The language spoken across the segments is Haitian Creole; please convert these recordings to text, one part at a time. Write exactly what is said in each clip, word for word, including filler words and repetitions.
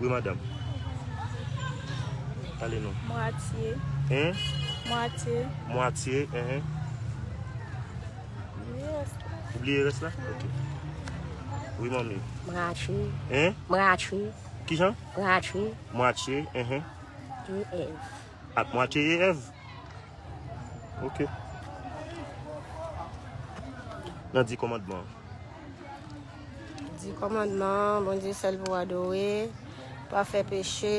Wi, madanm. Pale non. Mwatye. Hein? Mwatye. Mwatye, hein. Yes. Ou bliye rès la? Ok. Wi, manmi. Mwatye. Hein? Mwatye. Kijan? Mwatye. Mwatye, hein. E F. Ak mwatye E F. Ok. Nan di kòmandman. Di kòmandman, Bondye sèl pou adore, pa fè peche,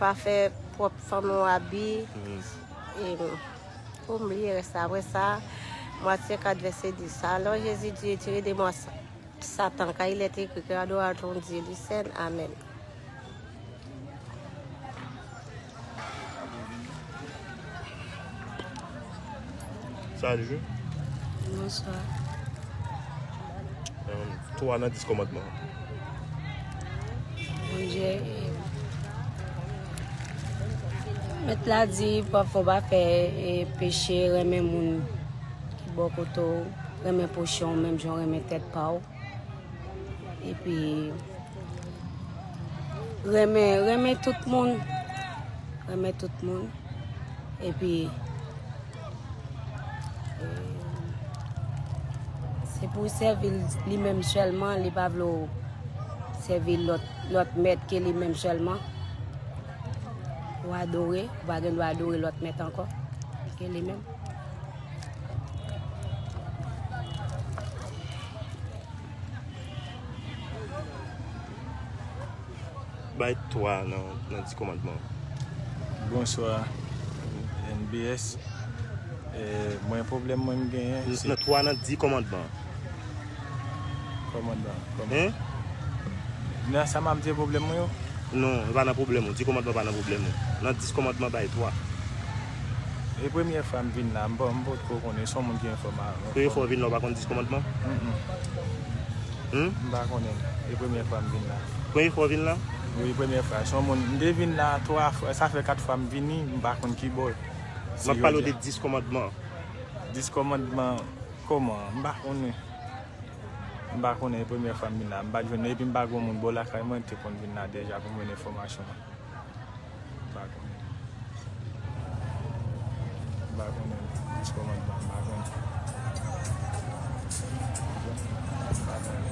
pa fè pwòp fanmi w abi. Mhm. E, oh, m bliye rès la. Apre sa, Matye kat vèsè dis. Alors Jésus dit, retirez de moi Sa- Satan, car il est écrit que adore ton Dieu, lui seul. Amen. Salut. Bonsoir. Euh, twa nan dis kòmandman. Bondye, eh, Mèt la di, pa fò pa fè, eh, peche, renmen moun ki bò kote w, renmen pwochen w menm jan w renmen tèt pa w. Epi, renmen, renmen tout moun. Renmen tout moun. Epi, eh, se pou w sèvi l li menm sèlman, li pa vle w sèvi lòt, lòt mèt ke li menm sèlman. Ou adore, ou pa gen dwa adore lòt mèt ankò ke li menm. Bay twa nan, nan dis kòmandman. Bonswa, N B S. Eh, mwen, pwoblèm mwen m genyen, se nan twa nan dis kòmandman. Kòmandman, kòmandman. Hein? Nan sa m ap di pwoblèm mwen yo? Non, e pa nan pwoblèm ou. Dis kòmandman pa nan pwoblèm ou. Nan dis kòmandman, bay twa. E premyè fwa m vin la, m pa, m potko konnen, se yon moun ki enfòme avè m. Premye fwa w vin la, w pa konn dis kòmandman? Mm, mm. Hmm? M pa konnen. E premyè fwa m vin la. Premye fwa w vin la? Wi, premyè fwa. Se yon moun, m te vin la twa fwa, sa fè kat fwa m vini, m pa konn ki bò. M ap pale w de dis kòmandman. Dis kòmandman, kòman? M pa konnen. M pa konnen, e premyè fwa m vin la. M pa t jwenn, epi m pa gen moun bò lakay mwen, te konn vin la deja pou m jwenn enfòmasyon an. M pa konnen. M pa konnen. Dis kòmandman, m pa konnen. M pa konnen.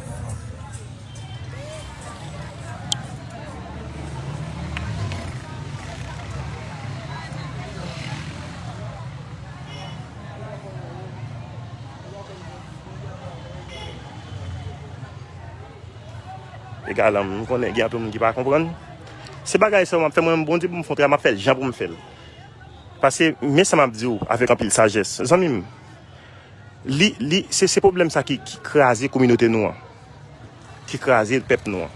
Egal, m konnen gen anpil moun ki pa konprann. Se bagay sa yo m ap fè, mwen menm Bondye pou m fè yon travay, m ap fè l jan pou m fè l. Paske, men sa m ap di w avèk anpil sajès. Zanmi m, li, li, se, se pwoblèm sa ki, ki kraze kominote nou an. Ki kraze pèp nou an.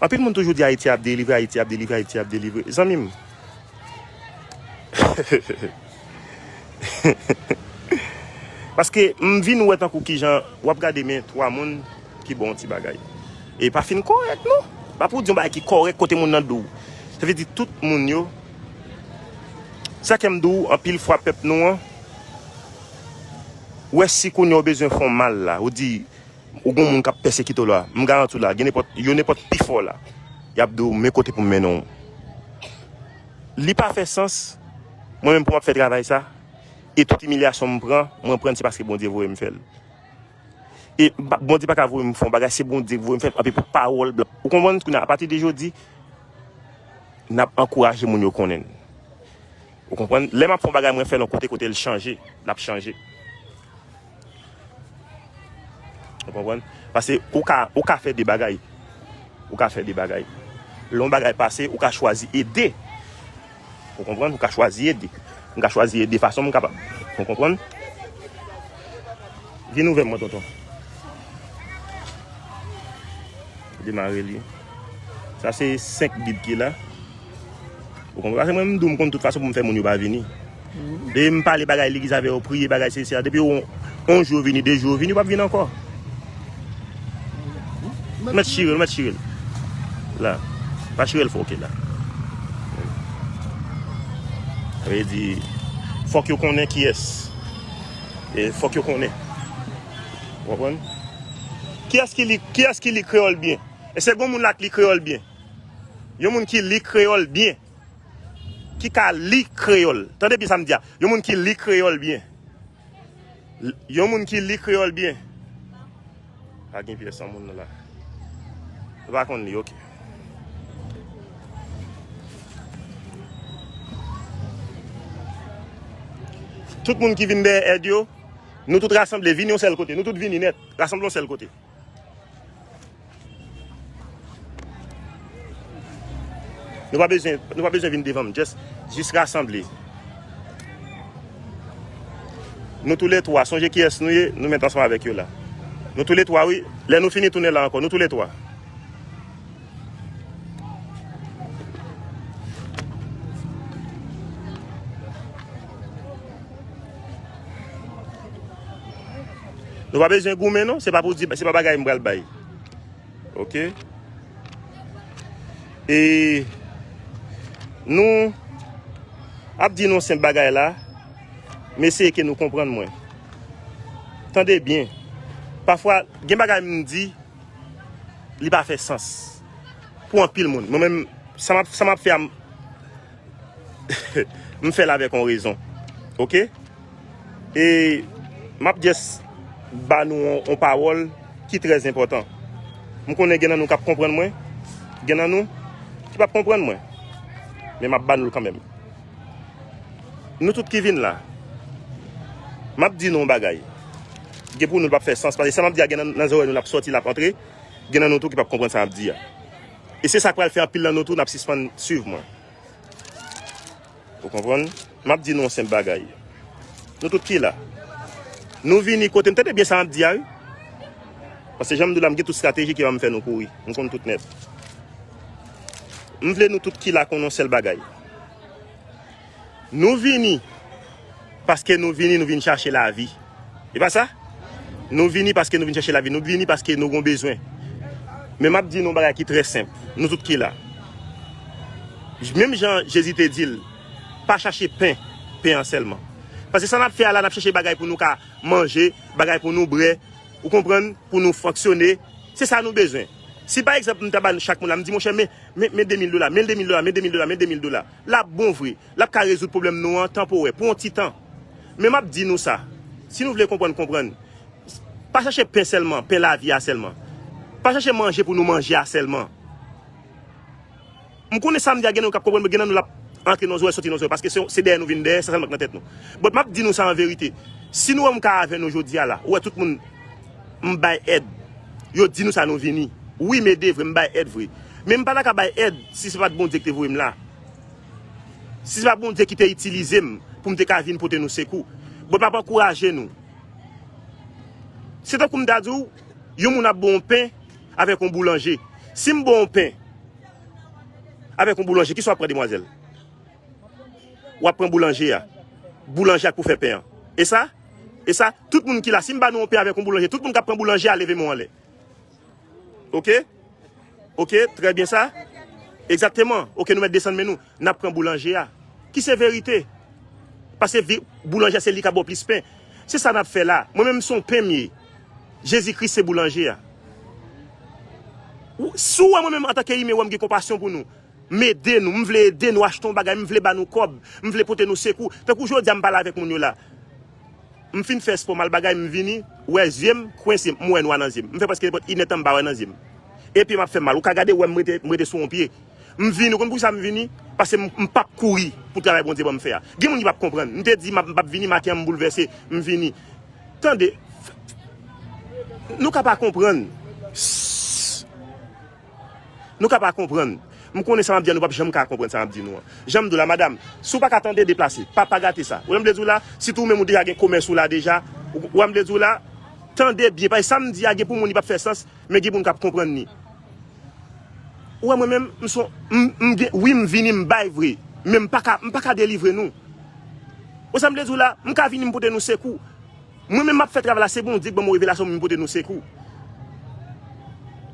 Anpil moun toujou di Ayiti ap delivre, Ayiti ap delivre, Ayiti ap delivre. Zanmi m, Paske m vin wè tankou kijan w ap gade men twa moun ki ba w yon ti bagay. E pa fin kòrèk, non. Pa pou w di yon bagay ki kòrèk kote moun nan di w. Sa vle di tout moun yo. Sa ke m di w, anpil fwa pèp nou an, ou wè si kounye a w bezwen fè yon mal la, ou di, ou gon moun k ap pèsekite w la, m garanti w la, gen nenpòt, yo nenpòt pi fò la, y ap di w men kote pou m mennen w. Li pa fè sans, mwen menm pou m ap fè travay sa, e tout imilyasyon m pran, mwen pran l se paske Bondye voye m fè l. E m pa- Bondye pa ka voye m fè yon bagay, se Bondye ki voye m fè l, anpi pou pawòl blan. Ou konprann? Kounye a, apati de jodi, n ap ankouraje moun yo konnen n. Ou konprann? Lè m ap fè yon bagay, mwen fè l yon kote, kote l chanje, l ap chanje. Ou konprann? Paske ou ka, ou ka fè de bagay. Ou ka fè de bagay. Lè yon bagay pase, ou ka chwazi ede. Ou konprann? Ou ka chwazi ede. M ka chwazi ede fason m kapab. Ou konprann? Vin ouvè mwen, tonton. Demare li. Sa se senk bib ki la. Ou konprann? Paske mwen, m di w, m konn tout fason pou m fè moun yo pa vini. Depi m pale bagay legliz avè yo, priye bagay sesi a, depi yon, yon jou yo vini, de jou yo vini, yo p ap vin ankò. Mèt chire l, mèt chire l. La. Pa chire l fò, ok, la. Sa vle di, fòk yo konnen kiyès. E fòk yo konnen. Ou konprann? Kiyès ki li, kiyès ki li kreyòl byen? Èske gon moun la k li kreyòl byen? Yon moun ki li kreyòl byen. Ki ka li kreyòl. Tande byen sa m di a. Yon moun ki li kreyòl byen. L- Yon moun ki li kreyòl byen. Pa gen pyès an moun nan la. Nou pa konn li, oke. Tout moun ki vin dèyè èd yo, nou tout rasanble, vini yon sèl kote. Nou tout vini nèt, rasanble yon sèl kote. Nou pa bezwen, nou pa bezwen vin devan m. Just, jis rasanble. Nou toulètwa, sonje kiyès nou ye, nou met ansanm avèk yo la. Nou toulètwa, wi. Lè nou fini tounen la ankò, nou toulètwa. Nou pa bezwen goumen, non. Se pa pou di, se pa bagay m pral bay. Oke? E nou ap di nou senp bagay la, m eseye ke nou konprann mwen. Tande byen. Pafwa, gen bagay m di, li pa fè sans pou anpil moun. Mwen menm, sa m ap, sa m ap fè a, m, m fè l avèk yon rezon. Oke? E m ap just ba nou yon, yon pawòl ki trè enpòtan. M konnen gen nan nou k ap konprann mwen, gen nan nou ki p ap konprann mwen. Men m ap ba nou l kanmenm. Nou tout ki vin la, m ap di nou yon bagay. Gen pou nou l p ap fè sans, paske sa m ap di a gen nan, nan zòrèy nou l ap sòti, l ap antre, gen nan nou tou ki p ap konprann sa m ap di a. E se sa k pral fè anpil nan nou tou n ap sispann swiv mwen. Ou konprann? M ap di nou yon senp bagay. Nou tout ki la. Nou vini kote m, tande byen sa m ap di a, wi. Paske jan m di w la, m gen tout estrateji ki va m fè nou kouri. M konn tout nèt. M vle nou tout ki la konn yon sèl bagay. Nou vini paske nou vini, nou vin chache lavi. E pa sa? Nou vini paske nou vin chache lavi. Nou vini paske nou gon bezwen. Men m ap di nou yon bagay ki trè senp. Nou tout ki la. Menm jan Jezi te di l, pa chache pen, pen an sèlman. Paske sa n ap fè a la, n ap chache bagay pou nou ka manje, bagay pou nou bwè, ou konprann, pou nou fonksyone. Se sa nou bezwen. Si pa egzanp, m ta ba nou chak moun la, m di, monchè, men, men, men de mil dola, men de mil dola, men de mil dola, men de mil dola. L ap bon vre. L ap ka rezoud pwoblèm nou an tanporè, pou yon ti tan. Men m ap di nou sa, si nou vle konprann, konprann. Pa chache pen sèlman, pen lavi a sèlman. Pa chache manje pou nou manje a sèlman. M konnen sa m di a gen nou k ap konprann, men gen nan nou l ap antre nan zòrèy, sòti nan zòrèy, paske se, se dèyè nou vin dèyè, sa sèlman k nan tèt nou. But m ap di nou sa an verite. Si nou wè m ka avè nou jodi a la, ou wè tout moun m bay èd, yo di nou sa nou vini. Wi, m ede vre, m bay èd vre. Men m pa ta ka bay èd si se pa t Bondye ki te voye m la. Si se pa Bondye ki te itilize m pou m te ka vin pote nou sekou. But m ap ankouraje nou. Se tankou m ta di w, yon moun ap ba w yon pen avèk yon boulanje. Si m ba w yon pen avèk yon boulanje, kisa w ap pran, demwazèl? W ap pran boulanje a. Boulanje a k pou fè pen an. E sa? E sa? Tout moun ki la, si m ba nou yon pen avèk yon boulanje, tout moun k ap pran boulanje a, leve men w anlè. Oke? Oke, trè byen sa. Egzakteman. Oke, nou mèt desann men nou. N ap pran boulanje a. Ki se verite. Paske vi- boulanje a se li k ap ba w plis pen. Se sa n ap fè la. Mwen menm, m se yon pen m ye. Jezi Kris se boulanje a. Ou- Si w wè mwen menm antanke imen, w wè m gen konpasyon pou nou. M ede nou, m vle ede nou achte yon bagay, m vle ba nou kòb, m vle pote nou sekou. Tankou jodi a m pale avèk moun yo la. M fin fè espò, m al bagay, m vini, ou wè zye m kwense, m wè nwa nan zye m. M fè prèske nenpòt inèdtan m pa wè nan zye m. E pye m ap fè m mal. Ou ka gade, ou wè m rete, m rete sou yon pye. M vini, ou konn poukisa m vini? Paske m, m p ap kouri pou travay Bondye ban m fè a. Gen moun ki p ap konprann. M te di m ap, m p ap vini, maten an m boulvèse, m vini. Tande, nou ka pa konprann. Nou ka pa konprann. M konnen sa m ap di a, nou p ap janm ka konprann sa m ap di nou an. Jan m di w la, madanm, si w pa ka tande, deplase. Pa, pa gate sa. Ou wè m vle di w la, sitou ou menm ou deja gen komès ou la deja, ou, ou wè m vle di w la, tande byen. Paske sa m di a, gen pou moun li p ap fè sans, men gen moun k ap konprann li. Ou wè mwen menm, m son, m, m gen, wi, m vini, m bay vre. Men m pa ka, m pa ka delivre nou. Ou sa m vle di w la, m ka vini, m pote nou sekou. Mwen menm m ap fè travay la, se Bondye k ban mwen revelasyon pou m pote nou sekou.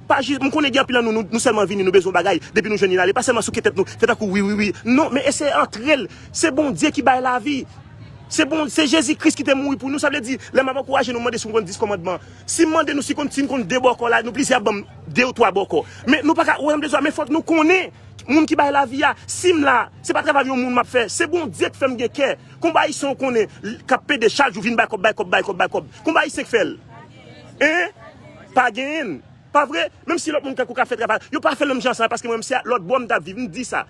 Pa jis, m konnen gen anpil nan nou, nou, nou sèlman vini, nou bezwen bagay, depi nou jwenn li n ale, pa sèlman souke tèt nou, fè tankou wi, wi, wi. Non, men eseye antre l. Se Bondye ki bay lavi. Se bon, se Jezi Kris ki te mouri pou nou. Sa vle di, lè m ap ankouraje nou, mande si nou konn dis kòmandman. Si m mande nou si konn, si n konn de bòkò la, nou plizyè ap ban m de ou twa bòkò. Men nou pa ka, ou wè m bezwen, men fòk nou konnen. moun ki bay lavi a. Si m la, se pa travay yon moun m ap fè. Se Bondye k fè m gen kè. Konba Ayisyen w konnen, k ap pede chak jou vin bay kòb, bay kòb, bay kòb, bay kòb. Konba Ayisyen k fè l. Hein? Pa genyen. Pa vre? Menm si lòt moun tankou ka fè travay, yo pa fè l menm jan sa, paske mwen, menm si lòt bò m t ap viv, m di sa.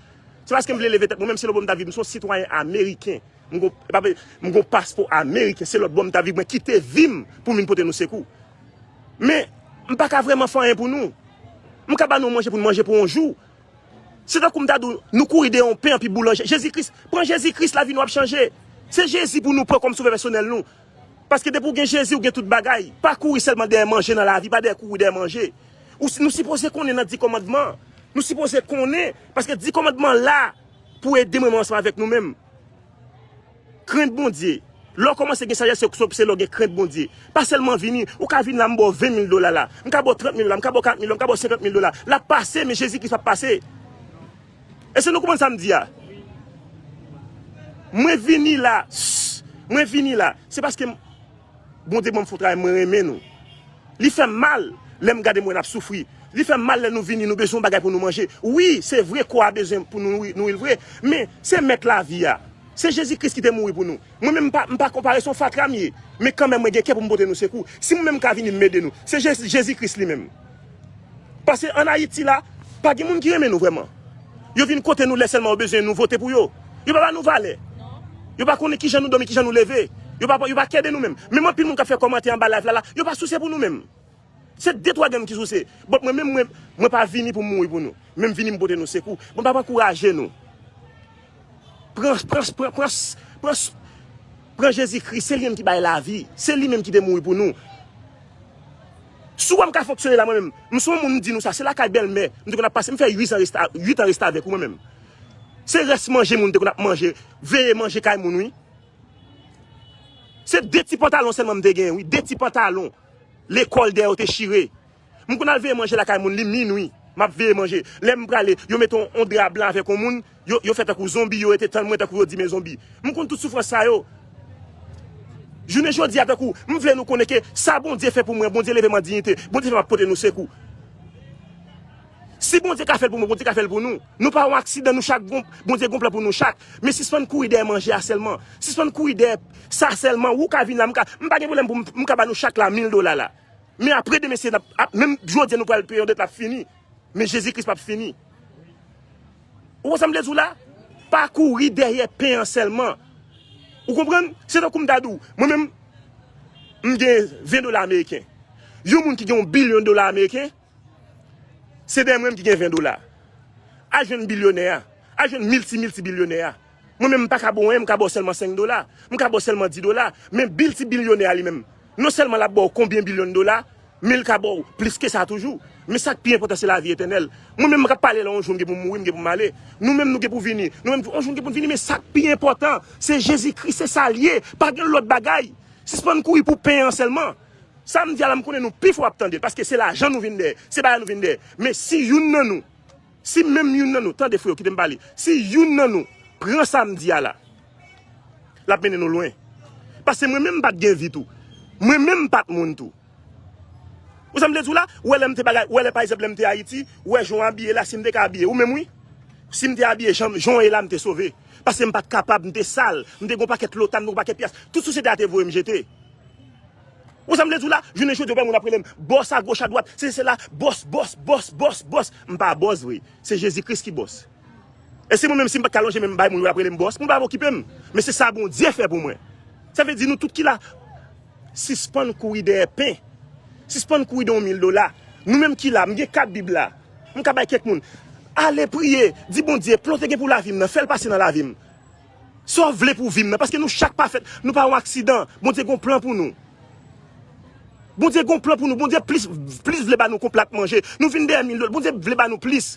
Se paske m vle leve tèt mwen, menm si lòt bò m t ap viv, m se yon sitwayen ameriken. M gon, e pa vre, m gon paspò ameriken, se lòt bò m ta viv, mwen kite vi m pou m vin pote nou sekou. Men, m pa ka vrèman fè anyen pou nou. M ka ba nou manje pou nou manje pou yon jou. Se tankou m ta di w, nou kouri dèyè yon pen anpi boulanje. Jezi Kris, pran Jezi Kris, lavi nou ap chanje. Se Jezi pou nou pran kòm sovè pèsonèl nou. Paske depi w gen Jezi, w gen tout bagay. Pa kouri sèlman dèyè manje nan lavi, pa dèyè kouri dèyè manje. Ou, nou sipoze konnen nan di kòmandman. Nou sipoze konnen, paske di kòmandman la pou ede mwen ansanm avèk nou menm. Krent Bondye. Lè w kòmanse gen sajès, se, se lè w gen krent Bondye. Pa sèlman vini, ou ka vin la, m ba w ven mil dola la. M ka ba w trant mil dola, m ka ba w kat mil dola, m ka ba w senkant mil dola. L ap pase, men Jezi Kris p ap pase. Èske nou konprann sa m di a? Mwen vini la, mwen vini la. Se paske m, Bondye ban m fon travay, mwen renmen nou. Li fè m mal lè m gade m wè n ap soufri. Li fè m mal lè nou vini, nou bezwen yon bagay pou nou manje. Wi, se vre, kò a bezwen pou nou nouri, nouri l vre. Men, se mèt lavi a. Se Jezi Kris ki te mouri pou nou. Mwen menm, m pa, m pa konpare, se yon fatra m ye. Men kanmenm, mwen gen kè pou m pote nou sekou. Si mwen menm m ka vini, m ede nou. Se Jezi, Jezi Kris li menm. Paske ann Ayiti la, pa gen moun ki renmen nou vrèman. Yo vin kote nou lè sèlman yo bezwen nou vote pou yo. Yo pa ba nou valè. Yo pa konnen kijan nou dòmi, kijan nou leve. Yo pa, yo pa k ede nou menm. Menm anpil moun k ap fè kòmantè anba live la, la, yo pa souse pou nou menm. Se de twa grenn ki souse. But mwen menm, mwen, mwen pa vini pou m mouri pou nou. Men m vini m pote nou sekou. Bon, m ap ankouraje nou. Pran, pran, pran, pran, pran, pran Jezi Kris, se li menm ki bay lavi. Se li menm ki te mouri pou nou. Si w wè m ka fonksyone la, mwen menm, m se yon moun, m di nou sa, se lakay bèlmè m te konn ap pase. M fè uit an resta, uit an restavèk, wi, mwen menm. Se rès manje moun te konn ap manje, veye manje kay moun, wi. Se de ti pantalon sèlman m te gen, wi, de ti pantalon. Lekòl dèyè yo te chire. M konn al veye manje lakay moun, li minwi. M ap veye manje. Lè m prale, yo mete yon, yon dra blan avèk yon moun, yo, yo fè tankou zonbi, yo rete tann mwen tankou yo di men zonbi. M konn tout soufrans sa yo. Jounen jodi a, tankou, m vle nou konnen ke sa Bondye fè pou mwen, Bondye leve m an diyite, Bondye fè m ap pote nou sekou. Si Bondye ka fè l pou mwen, Bondye ka fè l pou nou. Nou pa yon aksidan, nou chak gon, Bondye gon plan pou nou chak. Men sispann kouri dèyè manje a sèlman. Sispann kouri dèyè sa sèlman. Ou ka vin la, m ka, m pa gen pwoblèm pou m, m ka ba nou chak la mil dola la. Men apre demen, se n ap, ap, menm jodi a nou pral peye yon dèt l ap fini. Men Jezi Kris p ap fini. Ou konprann sa m vle di w la? Pa kouri dèyè pen an sèlman. Ou konprann? Se tankou m ta di w, mwen menm, m gen ven dola ameriken. Yon moun ki gen yon bilyon dola ameriken, se dèyè mwen menm ki gen ven dola. Al jwenn bilyonè a. Al jwenn milti, milti bilyonè a. Mwen menm, m pa ka ba w anyen, m ka ba w sèlman senk dola. M ka ba w sèlman dis dola. Men milti bilyonè a li menm, non sèlman l ap ba w konbyen bilyon dola, men l ka ba w plis ke sa toujou. Men sa k pi enpòtan, se lavi etènèl. Mwen menm, m k ap pale la, yon jou m gen pou m mouri, m gen pou m ale. Nou menm, nou gen pou vini. Nou menm, yon jou m gen pou n vini, men sa k pi enpòtan, se Jezi Kris, se sa l ye. Pa gen lòt bagay. Sispann kouri pou pen an sèlman. Sa m di a la, m konnen nou pifò ap tande l, paske se lajan nou vin dèyè, se bagay nou vin dèyè. Men si youn nan nou, si menm youn nan nou, tande frè yo, kite m pale, si youn nan nou pran sa m di a la, l ap mennen nou lwen. Paske mwen menm m pa t gen vi tou. Mwen menm m pa t moun tou. Ou sa m vle di w la? Ou wè lè m te bagay, ou wè lè pa egzanp lè m te Ayiti, ou wè jan w abiye la, si m te ka abiye, ou menm wi. Si m te abiye jan, jan w ye la, m te sove. Paske m pa t kapab, m te sal, m te gon pakèt lota, m te gon pakèt pyas. Tout sosyete a te voye m jete. Ou sa m vle di w la? Jounen jodi, ou wè moun ap rele m bòs agoch adwat, sesi sela, bòs, bòs, bòs, bòs, bòs. M pa bòs vre. Se Jezi Kris ki bòs. E si mwen menm, si m pa t ka lonje men m bay moun, yo ap rele m bòs, moun pa ap okipe m. Men se sa Bondye fè pou mwen. Sa vle di nou tout ki la, sispann kouri dèyè pen. Sispann kouri dèyè yon mil dola. Nou menm ki la, m gen kat Bib la. M ka bay kèk moun. Ale priye, di Bondye, plan w te gen pou lavi m nan, fè l pase nan lavi m. Sa w vle pou vi m nan, paske nou chak pa fèt, nou pa yon aksidan. Bondye gon plan pou nou. Bondye gon plan pou nou. Bondye plis, plis vle ba nou kon plat manje. Nou vin dèyè mil dola. Bondye vle ba nou plis.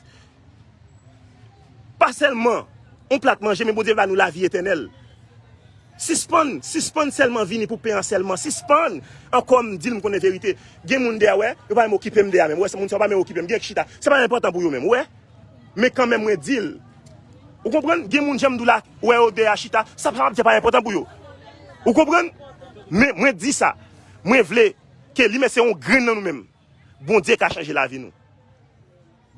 Pa sèlman yon plat manje, men Bondye ba nou lavi etènèl. Sispann, sispann sèlman vini pou pen an sèlman. Sispann! Ankò m di l, m konnen verite. Gen moun dèyè, wè, yo pa menm okipe m dèyè menm. Wè, se moun sa yo pa menm okipe m. Gen k chita. Se pa enpòtan pou yo menm, wè. Men kanmenm, mwen di l. Ou konprann? Gen moun, jan m di w la, wè yo dèyè chita. Sa pa, sa pa enpòtan pou yo. Ou konprann? Men mwen di sa. Mwen vle ke li, men se yon grenn nan nou menm. Bondye ka chanje lavi nou.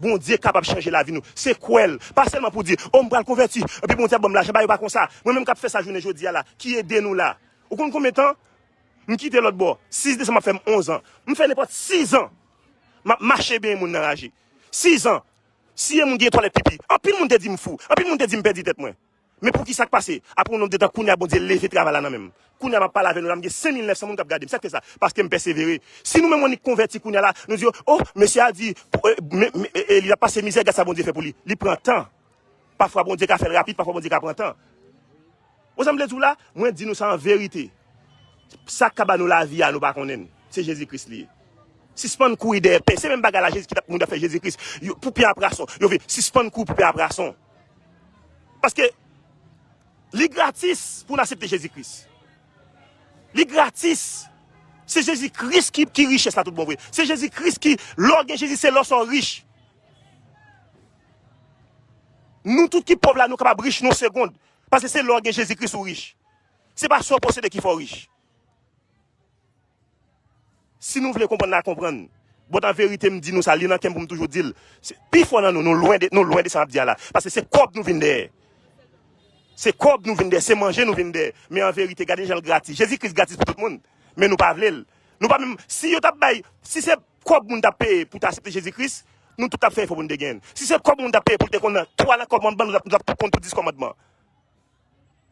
Bondye kapab chanje lavi nou. Se kwè l. Pa sèlman pou di, o, m pral konvèti, epi Bondye ap ban m lajan. Bagay yo pa konsa. Mwen menm k ap fè sa jounen jodi a la, ki ede nou la. Ou konn konbyen tan? M kite lòt bò. Sis desanm ap fè m onz an. M fè nenpòt sis an. M ap mache benyen moun nan raje. Sis an. Siye moun ki gen twalèt pipi. Anpil moun te di m fou. Anpil moun te di m pèdi tèt mwen. Men pou ki sa k pase? Apre yon nonb de tan, kounye a Bondye leve travay la nan men m. Kounye a m ap pale avè nou la, m gen senk mil nèf san moun k ap gade m. Sa k fè sa? Paske m pèsevere. Si nou menm w annik konvèti kounye a la, nou di, o, mesye a di, e, me- me- e- e li ap pase mizè, gad sa Bondye fè pou li. Li pran tan. Pafwa Bondye ka fè l rapid, pafwa Bondye ka pran tan. Ou sa m vle di w la? Mwen di nou sa an verite. Sa k ka ba nou lavi a, nou pa konnen l. Se Jezi Kris li ye. Sispann kouri dèyè pen. Se menm bagay la Jezi ki t ap moun t ap fè Jezi Kris. Yo, pou pen a prason. Yo vle sispann kouri pou pen a prason. Paske li gratis pou n aksepte Jezi Kris. Li gratis. Se Jezi Kris ki, ki richès la tout bon vre. Se Jezi Kris ki, lè w gen Jezi, se lè w sa w rich. Nou tout ki pòv la, nou kapab rich nan yon segonn. Paske se lè w gen Jezi Kris ou rich. Se pa sa w posede ki fè w rich. Si nou vle konprann, n a konprann. But an verite, m di nou sa, li nan kè m pou m toujou di l. Se, pifò nan nou, nou lwen de, nou lwen de sa m ap di a la. Paske se kòb nou vin dèyè. Se kòb nou vin dèyè, se manje nou vin dèyè. Men an verite, gade jan l gratis. Jezi Kris gratis pou tout moun. Men nou pa vle l. Nou pa menm, si yo t ap bay, si se kòb moun t ap peye pou t aksepte Jezi Kris, nou tout t ap fè efò pou n te genyen l. Si se kòb moun t ap peye pou l te konn twa nan kòmandman, nou t ap, nou t ap tout konn tout dis kòmandman.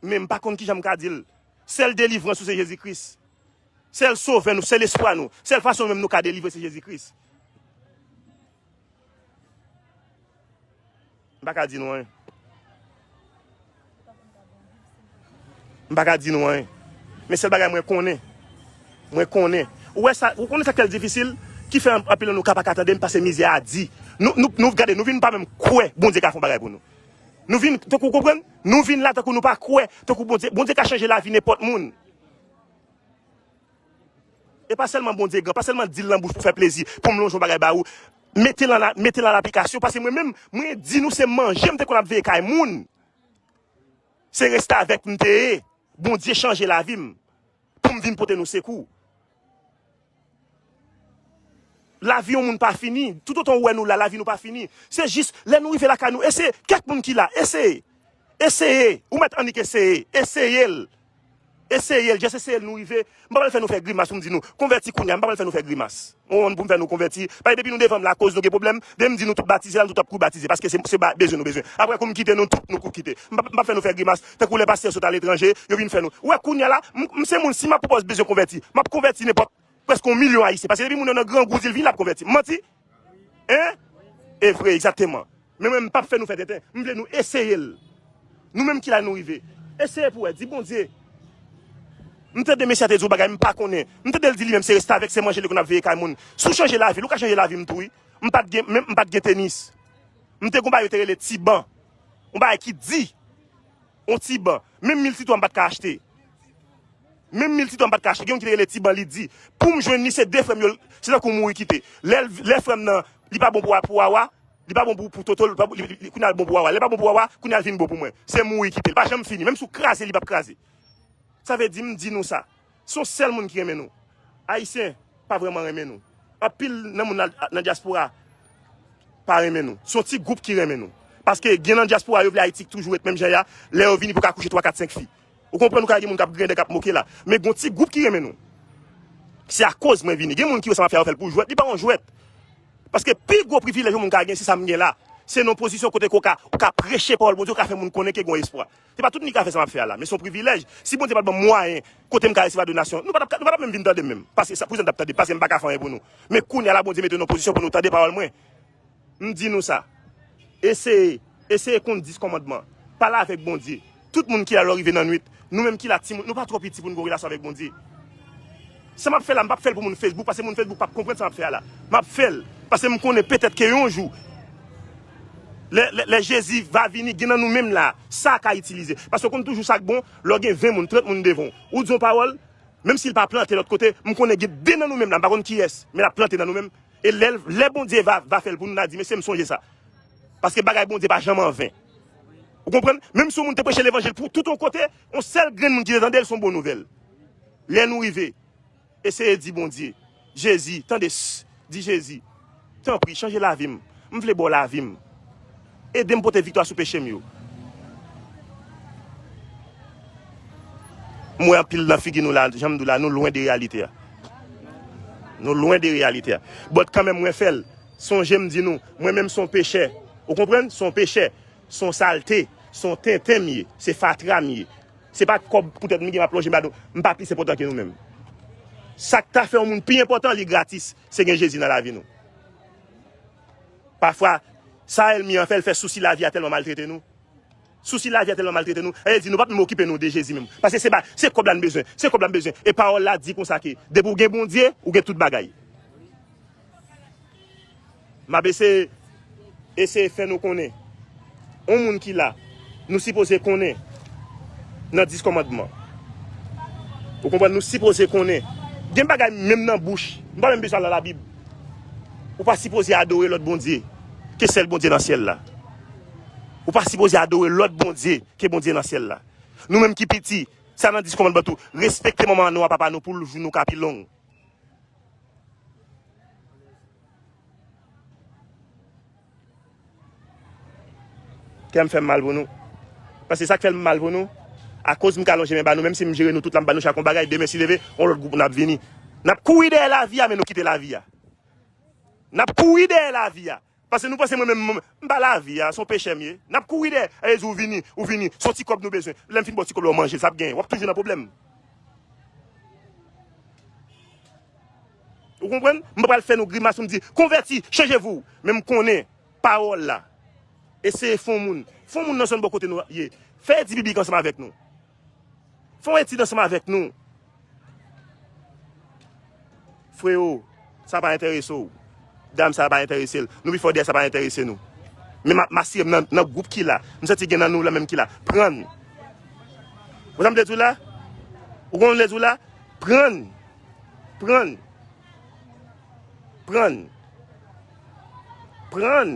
Men m pa konn kijan m ka di l. Sèl delivrans nou se Jezi Kris. Sèl sovè nou, sèl espwa nou, sèl fason menm nou ka delivre se Jezi Kris. M pa ka di nou anyen. M pa ka di nou anyen. Men sèl bagay mwen konnen. Mwen konnen. Ou wè sa, ou konnen sa k fè l difisil? Ki fè anpil nan nou ka pa ka tande m pase mizè a di. Nou, nou, nou gade, nou vin pa menm kwè Bondye ka fè yon bagay pou nou. Nou vin, tankou w konprann? Nou vin la tankou nou pa kwè, tankou Bondye, Bondye ka chanje lavi nenpòt moun. E pa sèlman Bondye gran, pa sèlman di l nan bouch pou fè plezi, pou m lonje yon bagay ba ou. Mete l an, mete l an aplikasyon, paske mwen menm, mwen di nou se manje m te konn ap veye kay moun. Se restavèk m te ye. Bondye chanje lavi m pou m vin pote nou sekou. Lavi yon moun pa fini. Toutotan ou wè nou la, lavi nou pa fini. Se jis lè nou rive lakay nou, eseye. Kèk moun ki la, eseye. Eseye. Ou mèt annik eseye. Eseye l. Eseye l. Just eseye l, nou rive. M pa pral fè nou fè grimas pou m di nou konvèti kounye a. M pa pral fè nou fè grimas. Ou konprann, pou m fè nou konvèti. Paske depi nou devan m lakoz, nou gen pwoblèm. Depi m di nou tout batize, la nou tout ap kouri batize. Paske se, se ba- bezwen nou bezwen. Apre kou m kite nou tout, nou kou kite. M pa, m pa fè nou fè grimas. Tankou lè pastè yo sot aletranje, yo vin fè nou. Ou wè kounye a la, m, m se moun, si m ap pwopòz bezwen konvèti, m ap konvèti nenpòt prèske yon milyon Ayisyen. Paske depi moun nan nan grangou, di l vin, l ap konvèti. M manti? Hein? E vre, egzakteman. Men mwen, m p ap fè nou fè tenten. M vle nou eseye l. Nou menm ki la nou rive. Eseye pou wè. Di Bondye. M tande mesye a te di yon bagay, m pa konnen. M tande l di li menm se restavèk, se manje li konn ap veye kay moun. Si w chanje lavi l, ou ka chanje lavi m tou, wi. M pa t gen, menm m pa t gen tenis. M te gon bagay yo te rele tiban. Yon bagay ki di. Yon tiban. Menm mil titwa m pa t ka achte. Menm mil titwa m pa t ka achte. Gen youn ki te rele tiban, li di, pou m jwenn li, se de frè m yo, se tankou mouri kite. Lè, lè frè m nan, li pa bon pou, pou wawa, li pa bon pou, pou toto, li pa bon, li, li, kounye a l bon pou wawa. Lè l pa bon pou wawa, kounye a l vin bon pou mwen. Se mouri kite. Li pa janm fini. Menm si w kraze, li p ap kraze. Sa vle di, m di nou sa. Se yon sèl moun ki renmen nou. Ayisyen pa vrèman renmen nou. Anpil nan moun nan, nan dyaspora pa renmen nou. Se yon ti gwoup ki renmen nou. Paske gen nan dyaspora, yo vle Ayiti toujou ret menm jan y a. Lè yo vini pou ka kouche twa, kat, senk fi. Ou konprann, ou ka gen moun k ap grendè, k ap moke la. Men gen yon ti gwoup ki renmen nou. Se akoz mwen vini. Gen moun ki wè sa m ap fè a, yo fè l pou jwèt. Li pa yon jwèt. Paske pi gwo privilèj yon moun ka gen, se sa m gen la. Se nan yon pozisyon kote ke w ka, ou ka preche pawòl Bondye, ou ka fè moun konnen ke gen yon espwa. Se pa tout moun ki ka fè sa m ap fè a la, men se yon privilèj. Si Bondye pa t ban m mwayen, kote m ka resevwa donasyon, nou pa t ap, nou pa t ap menm vin tande m menm. Paske sa, pou sa n t ap tande, paske m pa ka fè anyen pou nou. Men kounye a la, Bondye mete nou nan pozisyon pou nou tande pawòl mwen. M di nou sa. Eseye, eseye konn dis kòmandman. Pale avèk Bondye. Tout moun ki la, lè w rive nan nwit, nou menm ki la, timoun, nou pa twò piti pou n gen yon relasyon avèk Bondye. Sa m ap fè la, m p ap fè l pou moun Facebook, paske moun Facebook p ap konprann sa m ap fè a la. M ap fè l, paske m konnen petèt ke yon jou, lè, lè, lè Jezi va vini, gen nan nou menm la, sa ka itilize. Paske w konn toujou sa k bon, lè w gen ven moun, trant moun devan w. Ou di yon pawòl, menm si l pa plante lòt kote, m konnen gen de nan nou menm la, m pa konn kiyès, men l ap plante nan nou menm. E lè, lè Bondye va, va fè l pou nou, n a di, "Mesye, m sonje sa." Paske bagay Bondye pa janm anven. Ou konprann? Menm si yon moun te preche levanjil pou tout yon kote, yon sèl grenn moun ki te tande l, se yon bon nouvèl. Lè nou rive, eseye di Bondye, Jezi, tande, s, di Jezi, tanpri, chanje lavi m. M vle ba w lavi m. Ede m pote viktwa sou peche m yo. M wè anpil nan figi nou la, jan m di w la, nou lwen de reyalite a. Nou lwen de reyalite a. But kanmenm mwen fè l. Sonje m di nou, mwen menm se yon pechè. Ou konprann? Se yon pechè. Se yon salte. Se yon tenten m ye. Se fatra m ye. Se pa kòb poutèt m gen m ap lonje m ba nou. M pa plis enpòtan ke nou menm. Sa k ta fè yon moun pi enpòtan, li gratis. Se gen Jezi nan lavi nou. Pafwa, sa ènmi an fè, l fè sousi lavi a tèlman maltrete nou. Sousi lavi a tèlman maltrete nou. E di nou p ap menm okipe nou de Jezi menm. Paske se ba, se kòb la n bezwen. Se kòb la n bezwen. E pawòl la di konsa ke depi w gen Bondye, ou gen tout bagay. M ap eseye, eseye fè nou konnen. On moun ki la, nou sipoze konnen nan dis kòmandman. Ou konprann? Nou sipoze konnen. Gen bagay menm nan bouch. M pa menm bezwen al nan Labib. Ou pa sipoze adore lòt bondye ke sèl Bondye nan syèl la. Ou pa sipoze adore lòt bondye ke Bondye nan syèl la. Nou menm ki piti, sa nan dis kòmandman tou. Respekte manman nou a papa nou pou jou nou ka pi long. Kè m fè m mal pou nou. Paske sa k fè l mal pou nou, akoz m ka lonje men ba nou, menm si m jere nou tout la, m ba nou chak yon bagay, demen si Dye vle, yon lòt gwoup moun ap vini. N ap kouri dèyè lavi a, men nou kite lavi a. N ap kouri dèyè lavi a. Paske nou panse mwen menm, m, m pa lavi a, se yon pechè m ye. N ap kouri dèyè. Alezi, ou vini, ou vini. Se yon ti kòb nou bezwen. Lè m fin ba w ti kòb la, ou manje l, sa ap genyen. W ap toujou nan pwoblèm. Ou konprann? M pa pral fè nou grimas pou m di, konvèti, chanje vou. Men m konnen pawòl la. Eseye fè yon moun. Fè yon moun nan zòn bò kote nou ye. Fè etid biblik ansanm avèk nou. Fè yon etid ansanm avèk nou. Frewo, sa pa enterese w. Dam sa pa enterese l. Nou pi fò dèyè sa pa enterese nou. Men m ap, m asire m nan, nan gwoup ki la. M santi gen nan nou la menm ki la. Pran. Ou sa m te di w la? Ou konn m te di w la? Pran. Pran. Pran. Pran.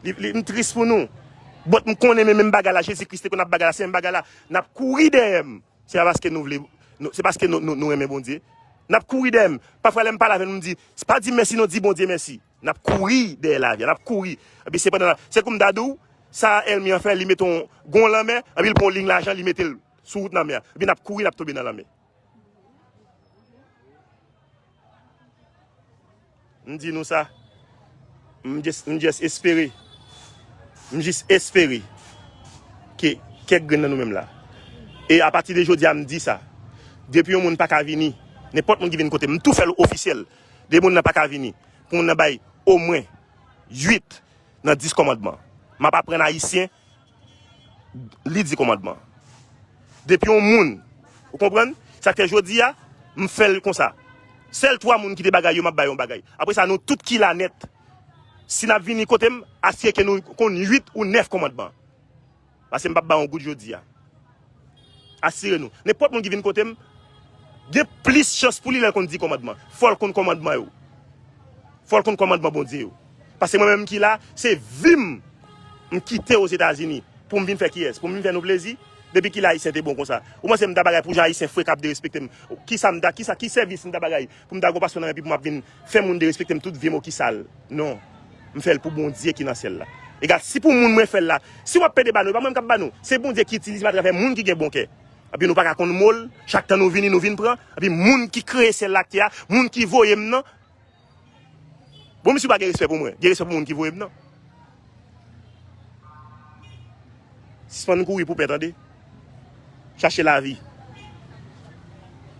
Li, li, m tris pou nou. But m konnen men menm bagay la, Jezi Kris te konn ap bagay la, se menm bagay la. N ap kouri dèyè m. Se pa paske nou vle, nou, se paske nou, nou, nou renmen Bondye. N ap kouri dèyè m. Pafwa lè m pale avè nou, m di, se pa di mèsi non, di Bondye mèsi. N ap kouri dèyè lavi a, n ap kouri. Epi se pandan, se kou m ta di w, sa ènmi an fè, li mete yon, gon lanmè, epi l pran yon liy lajan, li mete l sou wout lanmè a. Epi n ap kouri, n ap tonbe nan lanmè. M di nou sa, m just, m just espere, m jis espere ke kèk grenn nan nou menm la. E apati de jodi a, m di sa, depi yon moun pa ka vini, nenpòt moun ki vin kote m, m tou fè l ofisyèl, depi moun nan pa ka vini, pou moun nan bay omwen uit nan dis kòmandman. M ap aprann Ayisyen li di kòmandman. Depi yon moun, ou konprann? Sa k fè jodi a, m fè l konsa. Sèl twa moun ki te bagay yo, m ap ba yo yon bagay. Apre sa, nou tout ki la nèt, si n ap vini kote m, asire ke nou konn uit ou nèf kòmandman. Paske m p ap ba yon goud jodi a. Asire nou. Nenpòt moun ki vin kote m, gen plis chans pou li lè l konn di kòmandman. Fò l konn kòmandman yo. Fò l konn kòmandman Bondye yo. Paske mwen menm ki la, se vi m, m kite Ozetazini pou m vin fè kiyès? Pou m vin fè nou plezi? Depi kilè Ayisyen te bon konsa? Ou panse m ta bagay pou jan Ayisyen frekan ap derespekte m? Kisa m ta, kisa, ki sèvis m ta bagay pou m ta gon pasyon nan men epi pou m ap vin fè moun derespekte m tout vye mo ki sal? Non. M fè l pou Bondye ki nan syèl la. Egal, si pou moun mwen fè l la, si w ap pede ba nou, e pa mwen k ap ba nou. Se Bondye ki itilize m atravè moun ki gen bon kè. Epi nou pa ka konn mo l, chak tan nou vini, nou vin pran. Epi moun ki kreye syèl la ak tè a, moun ki voye m nan, bon, misye pa gen respè pou mwen. Gen respè pou moun ki voye m nan. Sispann kouri pou pè, tande. Chache lavi.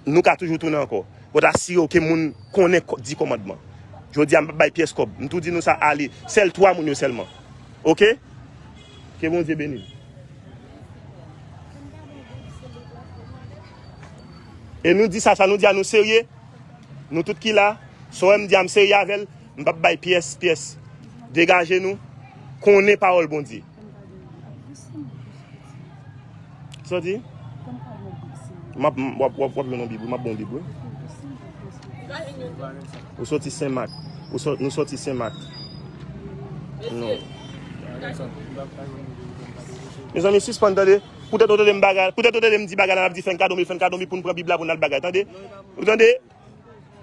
Nou ka toujou tounen ankò. But asire w ke moun konnen kò-, di kòmandman. Jodi a, m p ap bay pyès kòb. M tou di nou sa, ale. Sèl twa moun yo sèlman. Oke? Ke Bondye beni n. E nou di sa, sa nou di a, nou serye. Nou tout ki la, sa w wè m di a, m serye avè l. M p ap bay pyès, pyès. Degaje nou. Konnen pawòl Bondye. Sa w di? M ap, m, w ap, w ap, w ap jwenn yon Bib, wi, m ap ba w yon Bib, wi. Ou soti Sen Mak. Ou sò-, nou soti Sen Mak. Non. Mezanmi, sispann tande. Poutèt ou tande m bagay, poutèt ou tande m di bagay la, n ap di fè n kado, men fè n kado, men pou n pran Bib la pou n al bagay, tande. Ou tande?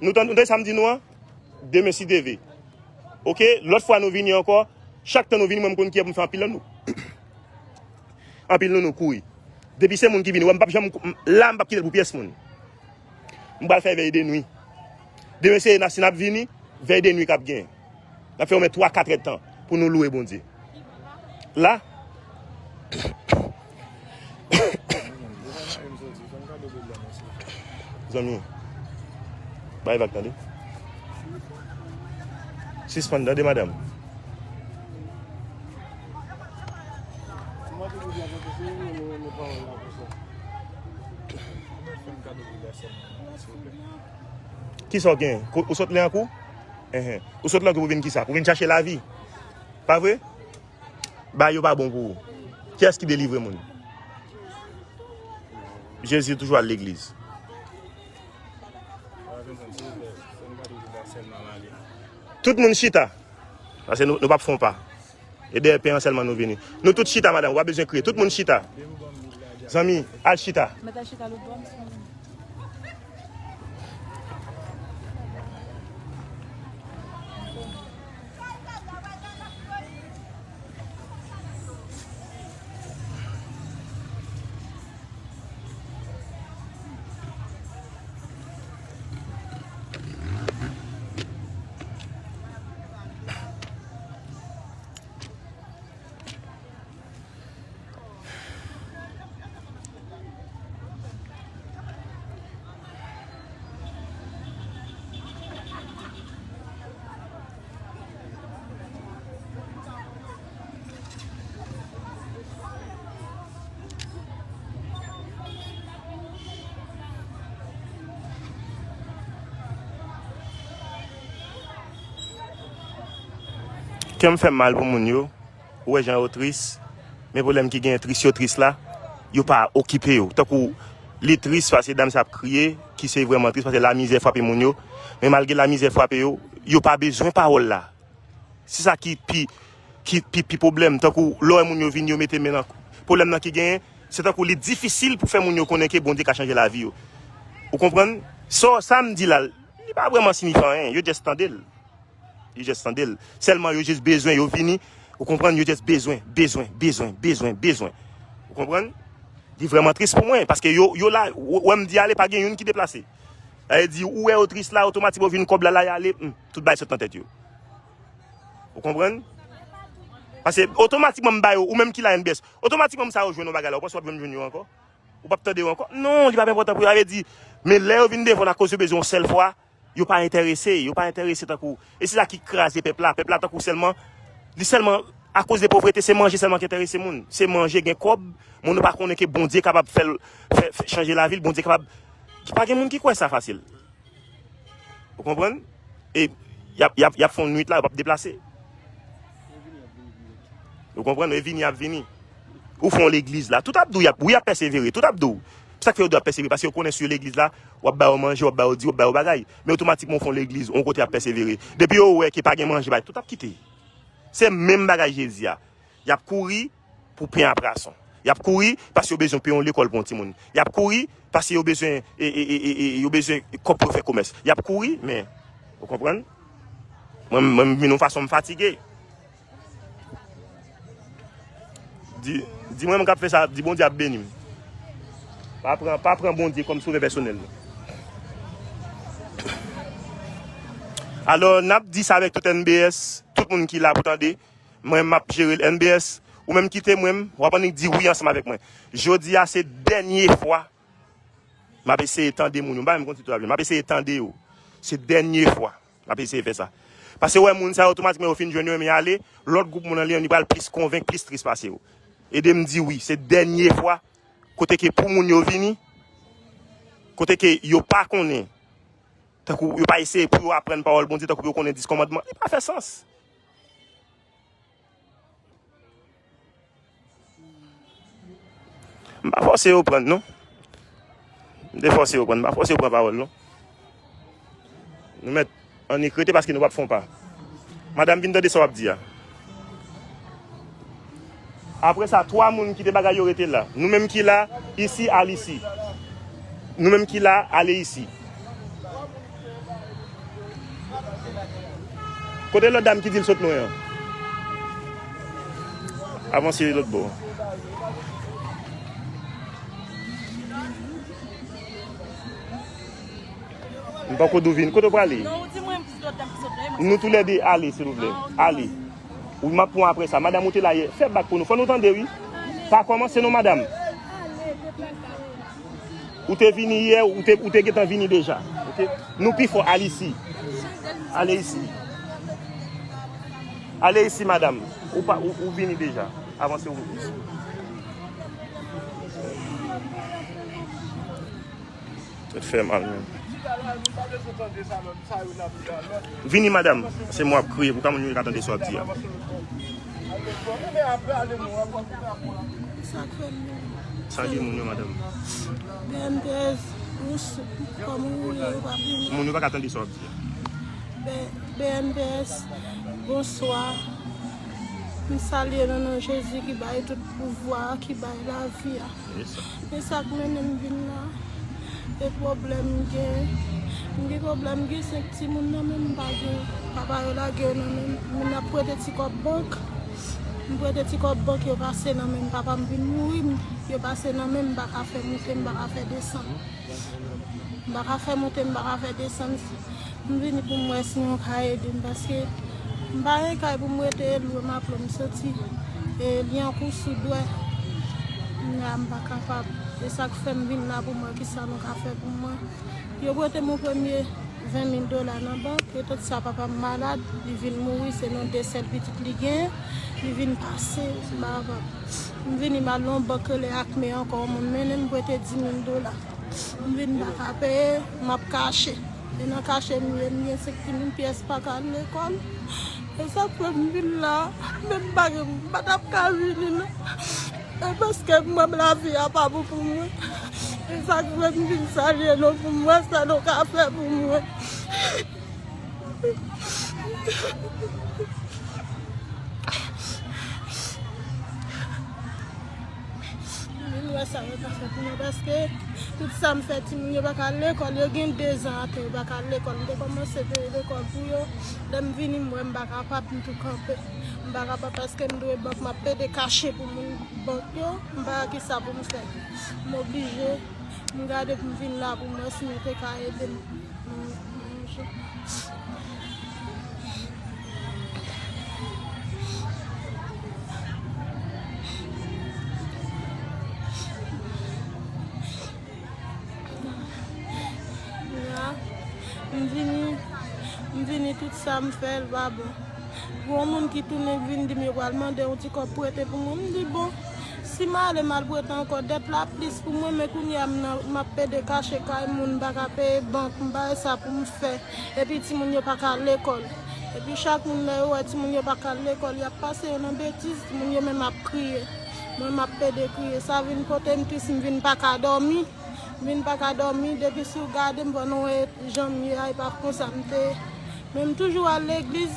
Nou tande, nou tande sa m di nou an? Demen, si Dye vle. Oke, lòt fwa nou vini ankò, chak tan nou vini, mwen m konn kiyè pou m fè anpil nan nou. Anpil nan nou kouri. Depi se moun ki vini, wè m p ap janm, m- la m p ap kite l pou pyès moun. M pral fè vèy de nwi. Demen se na- si n ap vini, vèy de nwi k ap genyen. N ap fè omwen twa, kat èdtan pou nou louwe Bondye. La, zanmi, bay vag tande. Sispann tande, madanm. Kisa w gen? Ko- Ou sot Lyankou? Enhen. Ou sot Lyankou pou vin kisa? Pou vin chache lavi? Pa vre? Bagay yo pa bon pou ou. Kiyès ki delivre moun? Jezi toujou al legliz. Tout moun chita. Paske nou, nou p ap fè yon pa. E dèyè pen an sèlman nou vini. Nou tout chita, madanm. Ou pa bezwen kriye. Tout moun chita. Zanmi, al chita. Mèt al chita lòt bò, misye. Kè m fè m mal pou moun yo. Ou wè jan yo tris. Men pwoblèm ki genyen, tris yo tris la, yo pa okipe yo. Tankou li tris paske dam sa ap kriye, ki se vrèman tris paske lamizè frape moun yo. Men malgre lamizè frape yo, yo pa bezwen pawòl la. Se sa ki pi, ki pi, pi pwoblèm. Tankou lè w wè moun yo vini, yo mete men nan pwoblèm nan ki genyen, se tankou li difisil pou fè moun yo konnen ke Bondye ka chanje lavi yo. Ou konprann? Sa, sa m di la, li pa vrèman siyifi anyen. Yo just tande l. Yo just tande l. Sèlman yo just bezwen, yo vini. Ou konprann? Yo just bezwen, bezwen, bezwen, bezwen, bezwen. Ou konprann? Li vrèman tris pou mwen, paske yo, yo la, w- wè m di ale, pa gen youn ki deplase. Sa vle di, ou wè yo tris la, otomatikman yo vin kòb la, la y ale, hmm, tout bagay sot nan tèt yo. Ou konprann? Paske otomatikman m ba yo, ou menm ki la N B S, otomatikman m sa yo jwenn yon bagay la, ou panse w ap jwenn jwenn yo ankò? Ou p ap tande yo ankò? Non, li p ap enpòtan pou yo. Sa vle di, men lè yo vin devan w akoz yo bezwen yon sèl fwa, yo pa enterese, yo pa enterese tankou. E se sa ki kraze pèp la. Pèp la tankou sèlman, li sèlman, akoz de povrete, se manje sèlman ki enterese moun. Se manje, gen kòb, moun ou pa konnen ke Bondye kapab fè l, fè, fè chanje lavi l, Bondye kapab. Pa gen moun ki kwè sa fasil. Ou konprann? E y ap, y ap, y ap fè yon nwit la, yo p ap deplase. Ou konprann? E vini, y ap vini. Ou fè yon legliz la, tout ap di w, y ap, wi, y ap pèsevere, tout ap di w. Sa k fè yo di y ap pèsevere, paske yo konnen si yo legliz la, w ap ba yo manje, w ap ba yo di, w ap ba yo bagay. Men otomatikman, w fè yon legliz, yon kote y ap pèsevere. Depi yo wè ke pa gen manje, bay, tout ap kite. Se menm bagay Jezi a. Y ap kouri pou pen a prason. Y ap kouri paske yo bezwen peye yon lekòl pou yon timoun. Y ap kouri paske yo bezwen, e, e, e, e, e, yo bezwen kòb pou yo fè komès. Y ap kouri, men, ou konprann? Mwen, mwen, m vin yon fason m fatige. Di, di mwen, mwen k ap fè sa, di Bondye ap beni m. Pa pran, pa pran Bondye kòm sovè pèsonèl nou. Alò, n ap di sa avèk tout N B S, tout moun ki la pou tande. Mwen, m ap jere l N B S. Ou menm kite mwen, w ap annik di wi ansanm avèk mwen. Jodi a, se dènye fwa m ap eseye tande moun yo. M pa menm konn si tout ap jwenn. M ap eseye tande yo. Se dènye fwa m ap eseye fè sa. Paske wè moun sa yo, otomatikman yo fin jwenn yo, men y ale, lòt gwoup moun an li menm, li pral plis konvenk, plis tris pase yo. Ede m di wi, se dènye fwa, kote ke pou moun yo vini, kote ke yo pa konnen, tankou yo pa eseye pou yo aprann pawòl Bondye, tankou pou yo konnen dis kòmandman, li pa fè sans. M pa fòse yo pran, non. M te fòse yo pran, m pa fòse yo pran pawòl, non. Nou mèt annik rete paske nou p ap fè yon pa. Madanm, vin tande sa w ap di a. Apre sa, twa moun ki te bagay yo rete la. Nou menm ki la, isi, al isi. Nou menm ki la, ale isi. Kote lòt dam ki di l sot lwen an? Avanse lòt bò. M poko di w vin. Kote w prale? Non, ou di mwen m di lòt dam ki sot lwen an. Nou toulède ale, silvouplè. Ale. Wi, m ap pran apre sa. Madanm, ou te la yè. Fè bak pou nou. Fò nou tande, wi. Pa kòmanse non, madanm. Ou te vini yè, ou te, ou te gentan vini deja. Oke? Nou pi fò, al isi. Ale isi. Ale isi, madanm. Ou pa, ou, ou vini deja. Avanse w. Tèt fè mal, menm. Vini, madanm. Se mwen ap kriye pou pa moun yo ka tande sa w ap di a. Sa k fè m menm? Salye moun yo, madanm. B N P S, ou s-, kòman ou ye, ou pa vini? Moun yo pa ka tande sa w ap di a. B-, B N P S, bonswa. M salye nan non Jezi ki bay tout pouvwa, ki bay lavi a. E sa k mennen m vin la, e pwoblèm m gen. M gen pwoblèm, m gen senk timoun nan men m, m pa gen. Papa yo lage yo nan men m. Moun ap prete ti kòb bank. M prete ti kòb bank, yo pase nan men m. Papa m vin mouri, m, yo pase nan men m, m pa ka fè moute, m pa ka fè desann. M pa ka fè moute, m pa ka fè desann. M vini pou m wè si nou ka ede m, paske m pa gen kay pou m rete, e lwe m ap lwe, m santi, e, li an kou sou dwèt. Kounye a m pa kapab. E sa k fè m vin la pou m wè kisa nou ka fè pou mwen. Yo prete m yon premye ven mil dola nan bank, etan sa papa m malad, li vin mouri, se nou de sèl pitit li gen, li vin pase, m pa kapab. M vini m al nan yon bank rele Acme ankò, yon moun mennen m prete dis mil dola. M vin pa ka peye, m ap kache. E nan kache m ye, m gen senk timoun, pyès pa ka al lekòl. E sa k fè m vin la, menm m pa gen, m pa t ap ka vini non. E paske m wè lavi a pa bon pou mwen. E sa k fè m vin salye nou pou m wè sa nou ka fè pou mwen. Vin wè sa yo ka fè pou mwen, paske tout sa m fè, timoun yo pa ka al lekòl, yo gen dezan atè, yo pa ka al lekòl. M te kòmanse peye lekòl pou yo. Lè m vini, m wè m pa kapab, m tou kanpe. M pa kapab paske m dwe bank, m ap pede kache pou moun bank yo. M pa wè kisa pou m fè. M oblije, m gade pou m vin la pou m wè si nou te ka ede m. M vini, m vini, tout sa m fè, l pa bon. Gon moun ki tounen vin di m yo pral mande yon ti kòb prete pou mwen. M di, bon, si m ale m al prete ankò, dèt la plis pou mwen, men kounye a m nan, m ap pede kache kay moun, m pa ka peye bank, m pa wè sa pou m fè. Epi timoun yo pa ka al lekòl. Epi chak moun lè yo wè timoun yo pa ka al lekòl, y ap pase yo nan betiz, timoun yo menm ap kriye. Mwen m ap pede kriye. Sa vin pote m tris, m vin pa ka dòmi. M vin pa ka dòmi, depi si w gade m, pandan w wè jan m ye a, e pa konsa m te ye. Men m toujou al legliz,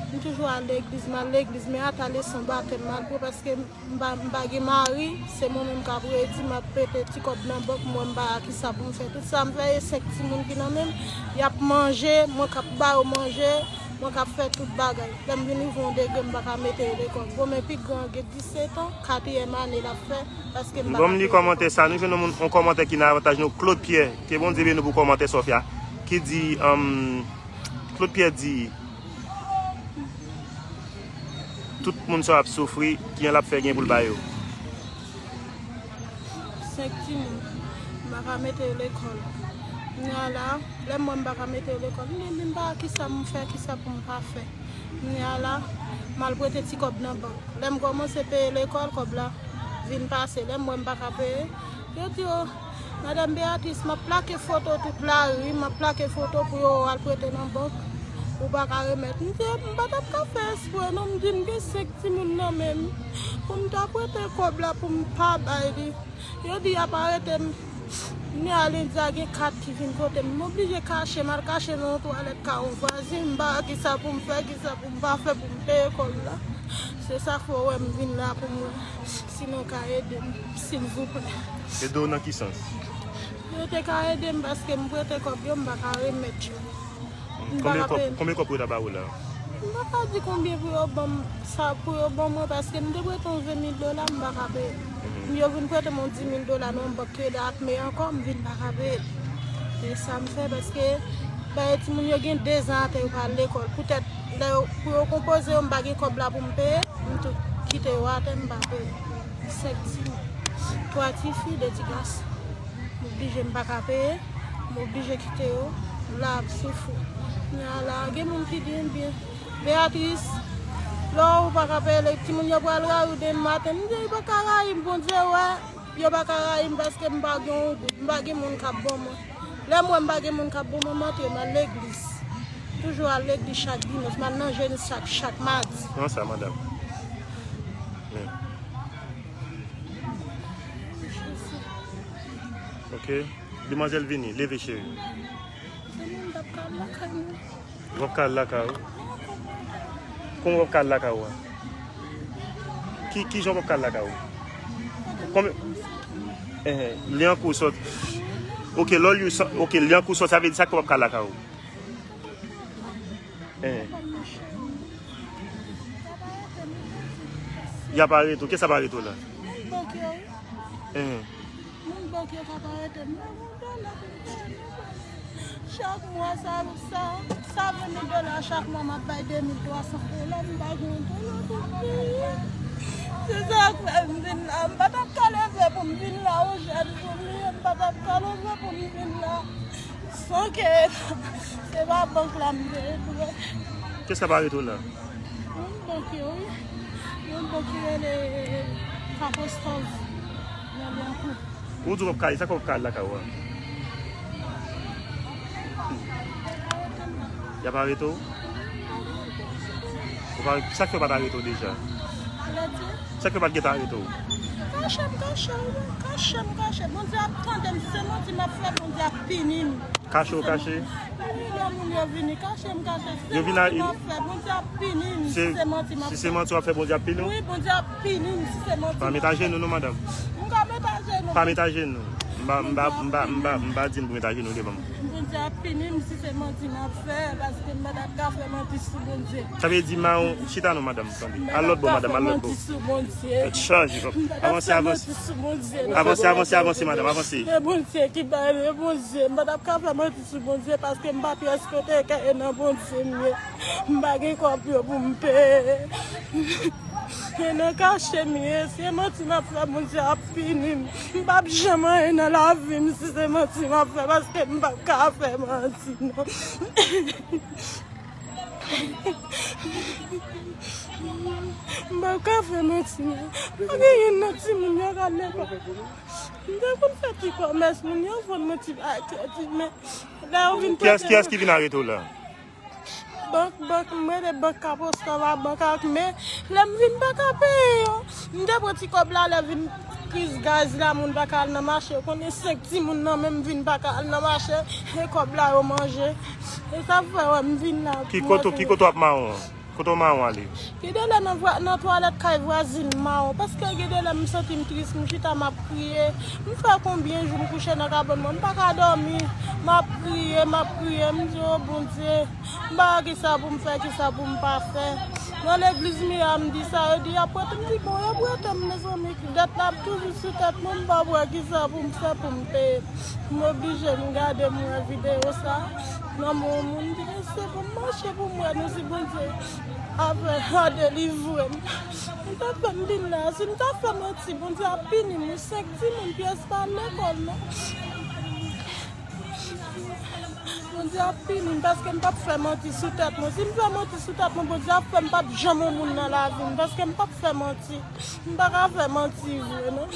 m toujou al legliz, m al legliz, men ata leson batèm m al pran paske m pa, m pa gen mari, se mwen menm k ap redi, m ap pete ti kòb nan bank, m wè m pa kisa pou m fè. Tout sa m fè, e senk timoun ki nan men m, y ap manje, mwen k ap ba yo manje, mwen k ap fè tout bagay. Lè m vin rive yon degre, m pa ka mete yo lekòl. Bon, men pi gran an gen disèt an, katriyèm ane l ap fè, paske m pa ka peye lekòl. Bon, m li kòmantè sa, nou jwenn yon moun, yon kòmantè ki nan avantaj nou, Claude Pierre, ke Bondye beni w pou kòmantè sa w fè a, ki di, um, Claude Pierre di, tout moun sa w ap soufri, kijan l ap fè gen pou l ba yo? Senk timoun, m pa ka mete yo lekòl. Kounye a la, lè m wè m pa ka mete yo lekòl, m di, m pa, kisa m fè, kisa pou m pa fè. Kounye a la, m al prete ti kòb nan bank. Lè m kòmanse peye lekòl, kòb la vin pase. Lè m wè m pa ka peye, yo di, o, Madanm Beatrice, m ap plake foto tout lari, m ap plake foto pou yo al prete nan bank, ou pa ka remèt. M di, m pa t ap ka fè espre non, m di, m gen senk timoun nan men m, pou m ta prete kòb la, pou m pa bay li. Yo di y ap arete m. Kounye a lendi a gen kat ki vin kote m. M oblije kache, m al kache nan yon twalèt kay yon vwazen. M pa wè kisa pou m fè, kisa pou m pa fè pou m peye kòb la. Se sa k fè w wè m vin la pou m wè si nou ka ede m, silvouplè. Ede w nan ki sans? Yo te ka ede m paske m prete kòb yo, m pa ka remèt yo. M pa ka peye. Konbyen kòb, konbyen kòb yo ta ba w la? M pa ka di konbyen pou yo ban m sa, pou yo ban mwen, paske m te prete yon ven mil dola, m pa ka peye. Yo vin prete m yon di mil dola nan yon bank kredi ak me ankò, m vin pa ka peye. E sa m fè, paske bay timoun yo gen dezan atè, yo pa al lekòl. Poutèt lè yo, pou yo konpoze yo, m pa gen kòb la pou m peye, m tou kite yo atè, m pa peye. Senk timoun. Twa tifi, de ti gason. M oblije, m pa ka peye, m oblije kite yo la ap soufri. Kounye a la, gen moun ki di m byen, Beatrice, lè ou pa ka peye lè timoun yo pral rayi w demen maten. M di, yo pa ka rayi m, Bondye wè, yo pa ka rayi m paske m pa gen yon goud, m pa gen moun k ap ban mwen. Lè m wè m pa gen moun k ap ban mwen, m antre, m al legliz. Toujou al legliz chak dimanch, m al nan jeni chak, chak madi. Kòman sa, madanm? Ok. Demwazèl vini, leve cheri. Ou ap ka al lakay ou? Kòman w ap ka al lakay ou a? Ki, ki jan w ap ka al lakay ou? Konbyen? Enhen, li an kou sòt. Ok, lò l, ok, li an kou sòt, sa vle di sa k w ap ka al lakay ou? Enhen. Y ap arete w. Kiyès ap arete w la? Enhen. Moun bank yo ka pa rete m nan moun dola pou m peye nou. Chak mwa, sa, sa, sa ven mil dola, chak mwa, m ap bay de mil twa san dola, m pa gen yon dola pou m peye. Se sa k fè m vin la. M pa t ap ka leve pou m vin la, o jèn, pou m ye, m pa t ap ka leve pou m vin la. San ke se pa bank la m te dwe. Kiyès k ap arete w la? Yon bank yo, wi. Yon bank ki rele Kapostòv nan Lyankou. Ou di w p ap ka, sa k w p ap ka al lakay ou a? Y ap arete w? Ou pa, sa k fè yo pa t arete w deja? Sa k fè yo pa t gentan arete w? Kache m kache, wi. Kache m kache. Bondye ap tande m. Si se manti m ap fè, Bondye ap pini m. Kache w kache? Wi, lè moun yo vini, kache m kache. Si se manti m ap fè, Bondye ap pini m. Si se manti m ap fè. Si se manti w ap fè, Bondye ap pini w? Wi, Bondye ap pini m si se manti m ap fè. Pa met ajenou non, madanm. M ka met ajenou. Pa met ajenou. M pa, m pa, m pa, m pa, m pa di n pou met ajenou devan m. Bondye ap pini m si se manti m ap fè, paske m pa t ap ka fè manti sou Bondye. Sa vle di, ma, chita non, madanm, tande. Al lòt bò, madanm, al lòt bò. M pa t ap ka fè manti sou Bondye. Tèt chaje. Avanse, avanse. Avanse, avanse, avanse, madanm, avanse. E Bondye ki pale, Bondye. M pa t ap ka fè manti sou Bondye, paske m pa pyès kote, ke e nan Bondye m ye. M pa gen kòb yo pou m peye. E nan kache m ye. Si e manti m ap fè, Bondye ap pini m. M p ap janm anyen nan lavi m si se manti m ap fè, paske m p ap ka fè manti, non. M p ap ka fè manti, non. Pa gen youn nan timoun yo k al lekòl. M te konn fè ti kòmès, moun yo vann mwen ti bagay kredi, men lè yo vin pote. Kiyès, kiyès ki vin arete w la? Bank, bank, m rele bank Kapostòv a, bank ak, men lè m vin pa ka peye yo, m te pran ti kòb la, lè vin kriz gaz la, moun pa ka al nan mache, ou konnen senk timoun nan men m vin pa ka al nan mache, e kòb la yo manje. E sa fè, wè, m vin la. Ki kote, ki kote w ap mawon an? Kote w mawon ale? Gen de lè nan vwa-, nan twalèt kay vwazin m mawon, paske gen de lè m santi m tris, m chita m ap kriye. M fè konbyen jou m kouche nan kabann mwen, m pa ka dòmi. M ap kriye, m ap kriye, m di, o Bondye, m pa wè kisa pou m fè, kisa pou m pa fè. Nan legliz m ye a, m di sa, yo di y ap prete m, m di, bon, y ap prete m, mezanmi, dèt la ap toujou sou tèt mwen, m p ap wè kisa pou m fè pou m peye. M oblije, m gade, m wè videyo sa nan men yon moun, m di, men se pou m mache pou m wè non si Bondye a fè, a delivre m. M ta fè m vin la, si m ta fè manti, Bondye ap pini m, wi, senk timoun pyès pa al lekòl, non. Bondye ap pini m, paske m p ap fè manti sou tèt mwen. Si m fè manti sou tèt mwen, Bondye ap fè m p ap janm yon moun nan lavi m, paske m p ap fè manti. M pa ka fè manti vre, non.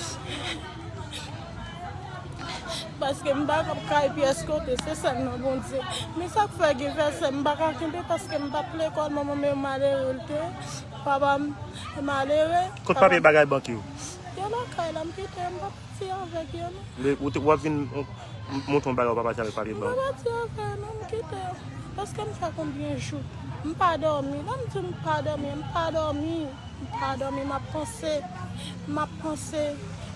Paske m pa ka kay pyès kote, se sèl nan Bondye. Men sa k fè gen vèsè, m pa ka kenbe paske m pa t lekòl, manman m e malere l te ye. Papa m e malere. Kot papa m bagay bank yo? Yo lakay la, m kite yo, m pa pati avèk yo, non. Men ou te, w ap vin, m, m montre yon bagay, w pa pati avèk papa bank. M pa pati avè yo, non, m kite yo. Paske m fè konbyen jou? M pa dòmi. Lè m di w m pa dòmi, m pa dòmi. M pa dòmi, m ap panse. M ap panse.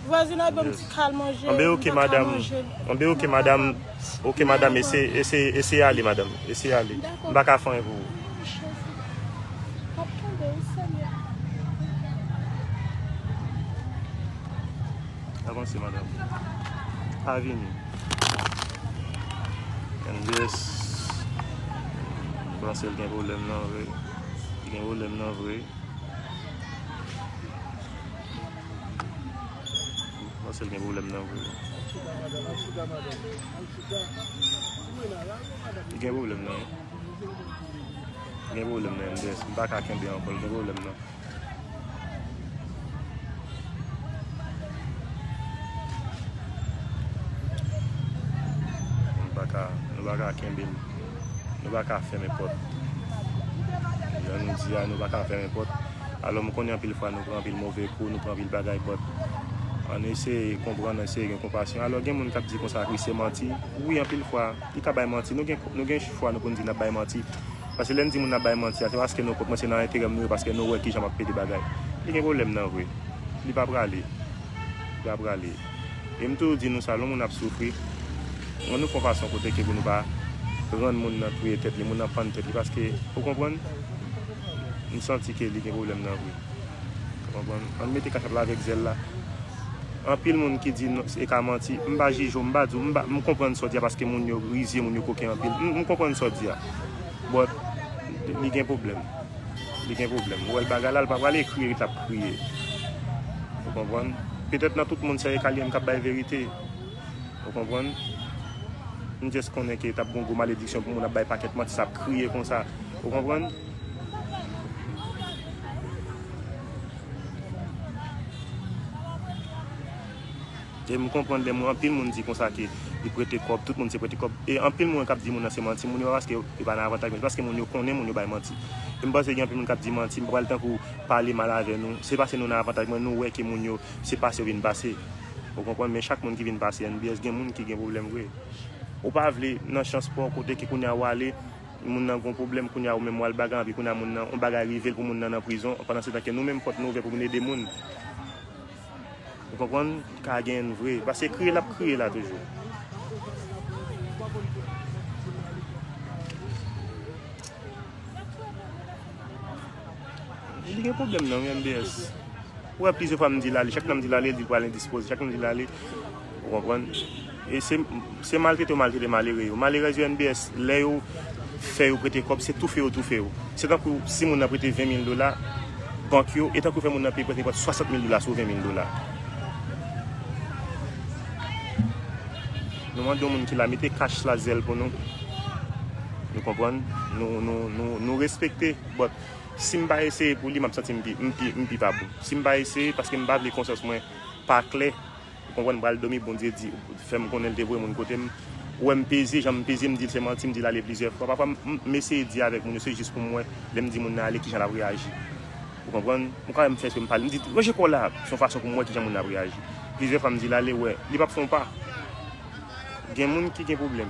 Vwazinay ban m ti kal manje. Anben, ok, madanm. Anben, ok, madanm. Ok, madanm, eseye, eseye, eseye ale, madanm. Eseye ale. M pa ka fè anyen pou ou. Avanse, madanm. Pa vini. M D S. M panse l gen pwoblèm nan vre. Li gen pwoblèm nan vre. M panse l gen pwoblèm nan vre. Li gen pwoblèm nan, wi. Gen pwoblèm nan M D S. M pa ka kenbe ankò. L gen pwoblèm nan. Nou pa ka, nou pa ka kenbe l. Nou pa ka fèmen pòt. Jan nou di a, nou pa ka fèmen pòt. Alò, m konnen anpil fwa nou pran anpil move kou, nou pran anpil bagay, but ann eseye konprann, ann eseye gen konpasyon. Alò, gen moun k ap di konsa, wi, se manti. Wi, anpil fwa, li ka bay manti. Nou gen, nou gen fwa nou pou n di n ap bay manti. Paske lè n di moun n ap bay manti a, se paske nou kòmanse nan enterè nou yo, paske nou wè kijan m ap pede bagay. Li gen pwoblèm nan vre. Li pa prale. Li pa prale. E m toujou di nou sa, lè moun ap soufri, ann nou fè yon fason kote ke pou nou pa rann moun nan touye tèt li, moun nan pann tèt li, paske, ou konprann? M santi ke li gen pwoblèm nan vre. Ou konprann? Ann mete kachap la avèk zèl la. Anpil moun ki di non, se ka manti. M pa jije w, m pa di w, m pa, m konprann sa w di a paske moun yo rizye, moun yo koken anpil. M, m konprann sa w di a. But, li gen pwoblèm. Li gen pwoblèm. Ou wè l bagay la, l pa prale kriye, ret l ap kriye. Ou konprann? Petèt nan tout moun, se e ka li menm k ap bay verite. Ou konprann? M just konnen ke t ap gen yon gwo malediksyon pou moun ap bay pakèt manti, sa ap kriye konsa. Ou konprann? E m konprann lè moun, anpil moun di konsa ke li prete kòb, tout moun se prete kòb. E anpil moun k ap di moun nan se manti, moun yo pa paske yo pa nan avantaj, men se paske moun yo konnen moun yo bay manti. E m panse gen anpil moun k ap di manti, m pa pral tankou pale mal avè nou. Se paske nou nan avantaj, men nou wè ke moun yo, se pase yo vin pase. Ou konprann? Men chak moun ki vin pase N B S, gen moun ki gen pwoblèm vre. Ou pa vle nan chans pa w kote ke kounye a w ale, moun nan gon pwoblèm, kounye a ou menm w al bagay, anpi kounye a moun nan, yon bagay rive l pou moun nan nan prizon, pandan se tan ke nou menm pòt nou ouvè pou vin ede moun. Ou konprann? Ka genyen vre. Paske kriye l ap kriye la toujou. Li gen pwoblèm nan, wi, M B S. Ou wè, plizyè fwa m di l ale, chak lè m di l ale, l di l pral endispoze, chak lè m di l ale, ou konprann? E se, se maltrete yo maltrete malere yo. Malerèz yo N B S, lè yo fè yo prete kòb, se toufe yo toufe yo. Se tankou si moun nan prete ven mil dola, bank yo, e tankou fè moun nan peye prete kòb swasant mil dola sou ven mil dola. Nou mande yon moun ki la, mete kach la zèl pou nou. Nou konprann, nou, nou, nou, nou respekte, but si m pa eseye pou li, m ap santi m pi, m pi, m pi pa bon. Si m pa eseye, paske m pa vle konsyans mwen pa klè, ou konprann, m pral dòmi, Bondye di, fè m konnen l te voye moun kote m. Ou wè m peze, jan m peze, m di l se manti, m di l ale plizyè fwa. Pafwa, m, m, m eseye di avèk moun yo, se jis pou m wè, lè m di moun nan ale, kijan l ap reyaji. Ou konprann? Ou ka wè m fè espre m pale. M di, ranje kò w la, se yon fason pou m wè kijan moun nan ap reyaji. Plizyè fwa, m di l ale, wè, li p ap fè yon pa. Gen moun ki gen pwoblèm.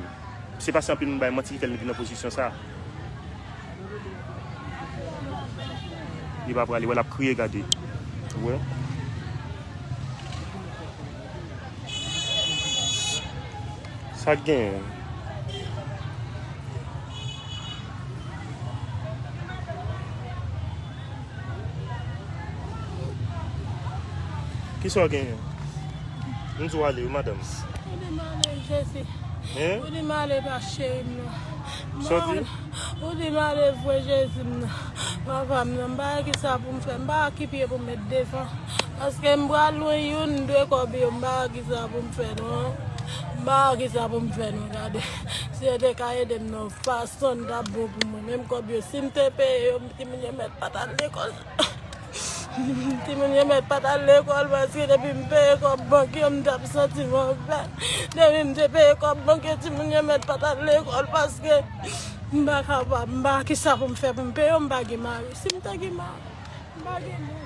Se paske anpil moun bay manti ki fè l vin nan pozisyon sa. Li pa prale, wè l ap kriye, gade. Ou wè? Sa k genyen? Kisa w genyen? M di w ale wi, madanm. Ou di m ale, Jezi. Hein? Ou di m ale pa cheri m nan. Sa w di? Ou di m ale vre Jezi m nan. Papa m nan, m pa wè kisa pou m fè. M pa wè ki pye pou m met devan. Paske m pral lwen youn, de kòb yo, m pa wè kisa pou m fè non. M pa wè kisa pou m fè non, gade. Si yo te ka ede m nan yon fason, l t ap bon pou mwen. Menm kòb yo, si m te peye yo, timoun yo mèt pa t al lekòl. Timoun yo mèt pa t al lekòl, paske depi m peye kòb bank yo, m t ap santi m anfèt. Depi m te peye kòb bank yo, timoun yo mèt pa t al lekòl, paske m pa kapab, m pa wè kisa pou m fè pou m peye yo, m pa gen mari. Si m te gen mari, m pa gen moun.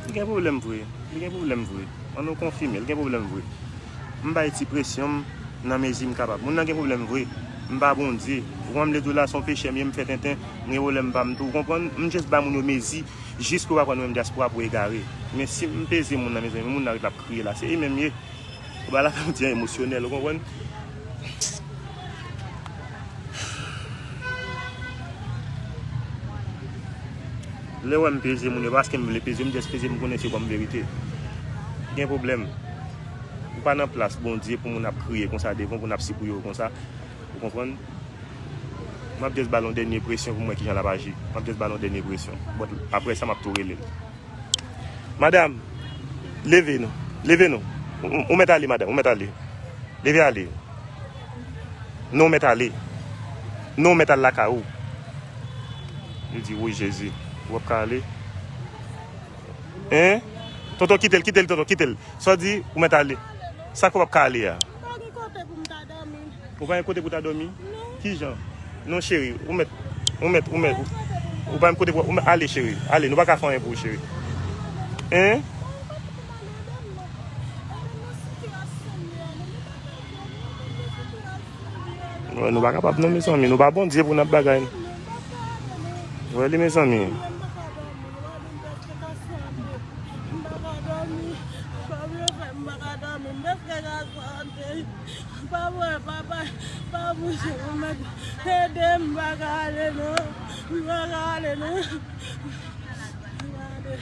Li gen pwoblèm vre. Li gen pwoblèm vre. Ann nou konfime, li gen pwoblèm vre. M bay ti presyon m nan mezi m kapab. Moun nan gen pwoblèm vre. M pa Bondye. Ou konprann m vle di w la, se yon pechè m ye, m fè tenten, m gen pwoblèm pa m tou. Ou konprann? M just ba moun yo mezi, jis pou yo pa pran nou menm dyaspora pou egare. Men si m peze moun nan, mezanmi, moun nan ret l ap kriye la. Se li menm ye. Bagay la fè m ti jan emosyonèl, ou konprann? Lè w wè m peze moun yo, pa paske m vle peze yo, m just peze m konnen se kòm verite. Gen pwoblèm. Ou pa nan plas Bondye pou moun ap kriye konsa devan, pou n ap sipouye w konsa. Ou konprann? M ap just ba l yon dènye presyon pou m wè kijan l ap aji. M ap just ba l yon dènye presyon. But apre sa, m ap tou rele l. Madam, leve non. Leve non. Ou, ou, ou mèt ale, madam. Ou mèt ale. Leve ale. Non, ou mèt ale. Non, ou mèt al lakay ou. Li di, wi, Jezi. Ou ap ka ale? Hein? Tonton, kite l, kite l, tonton, kite l. Sa w di, ou mèt ale. Sa k fè w p ap ka ale a? M pa gen kote pou m ta dòmi. Ou pa gen kote pou ta dòmi? Non. Kijan? Non, cheri, ou mèt, ou mèt, ou mèt, ou pa gen kote pou, ou mèt ale, cheri. Ale, nou pa ka fè anyen pou ou, cheri. Hein? Wè, nou pa kapab non, mezanmi. Nou pa Bondye pou n ap bagay. Wè li, mezanmi. M pa ka dòmi. Fòm yo fè m pa ka dòmi. M prèske ka sante. Pa mwen, papa, pa bouje pou mwen. Ede m, m pa ka ale non. M pa ka ale non. M pa ale.